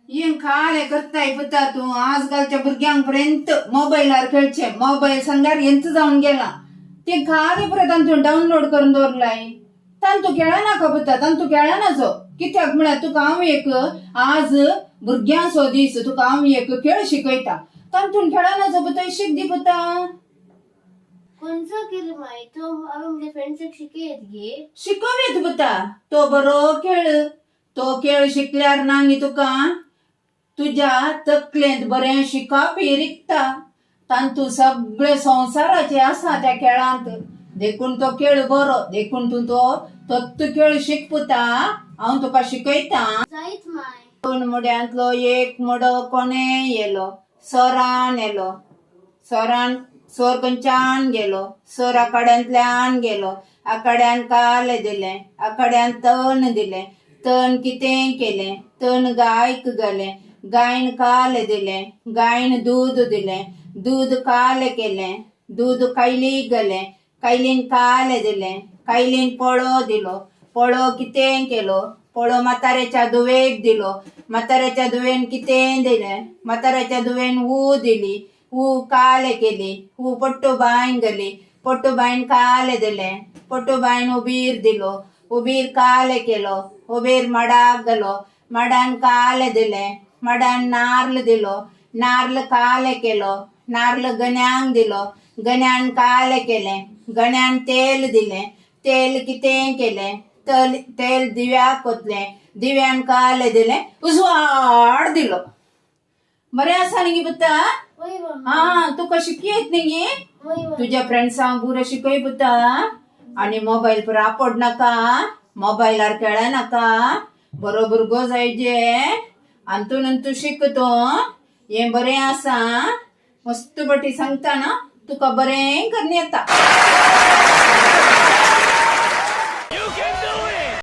हें कालें करताय पुता तूं. आजकालच्या भुरग्यांक पर्यंत मोबायलार खेळचें, मोबायल सांगल्यार हेंच जावन गेलां. तें कालें पुरो तांतून डावनलोड करून दवरलाय. तांतू खेळनाका पुता, तांतू खेळनाचो. कित्याक म्हळ्यार तुका हांव एक आज भुरग्यांचो दीस, तुका हांव एक खेळ शिकयता. तांतून खेळनाचो पुता, शीक दी पुता. खंयचो खेळ माय तो? हांवें म्हज्या फ्रेंड्साक शिकयत गे. शिकोवयेत पुता, तो बरो खेळ. तो खेळ शिकल्यार ना गी तुका तुज्या तकलेंत बरें शिकप रिगता. तांतू सगळे संवसाराचे आसा त्या खेळांत, देखून तो खेळ बरो. देखून तूं तो तोत्त खेळ शीक पुता, हांव तुका शिकयता. जायत माय. दोन मुड्यांतलो एक मुडो कोणे येलो? सरान येलो. सरान सोर खंयच्यान गेलो? सोर आखाड्यांतल्यान गेलो. आखाड्यान कालें दिलें, आखाड्यान तण दिलें. तण कितें केलें? तण गायक घालें. गायन कालें दिलें, गायन दूद दिलें. दूद कालें केलें, दूद कायलीक घालें. कायलीन कालें दिलें, कायलीन पोळो दिलो. पोळो कितें केलो? पोळो म्हाताऱ्याच्या धुवेक दिलो. म्हाताऱ्याच्या धुवेन कितें दिलें? म्हाताऱ्याच्या धुवेन ऊ दिली. ऊ कालें केली, ऊ पट्टूबायन घाली. पट्टूबायन कालें दिलें, पट्टूबायन उबीर दिलो. उबीर कालें केलो, उबीर माडाक घालो. माडान कालें दिलें, माडान नार्ल दिलो. नार्ल कालें केलो, नार्ल गण्यांक दिलो. गण्यान कालें केलें, गण्यान तेल दिलें. तेल कितें केलें? तेल तेल दिव्याक ओतलें. दिव्यान कालें दिलें, उजवाड दिलो. बरें आसा न्ही गे पुता? वय मम्मी. हा, तुका शिकयत न्ही गे? वय मम्मी. तुज्या फ्रेंड्सांक पुरो शिकय पुता. आनी मोबायल पुरो आपड नाका, मोबायलार खेळनाका. बरो भुरगो जायजे. आनी तूं शिक तूं. हें बरें आसा. मस्त पटी सांगता ना तुका, बरें करून येता.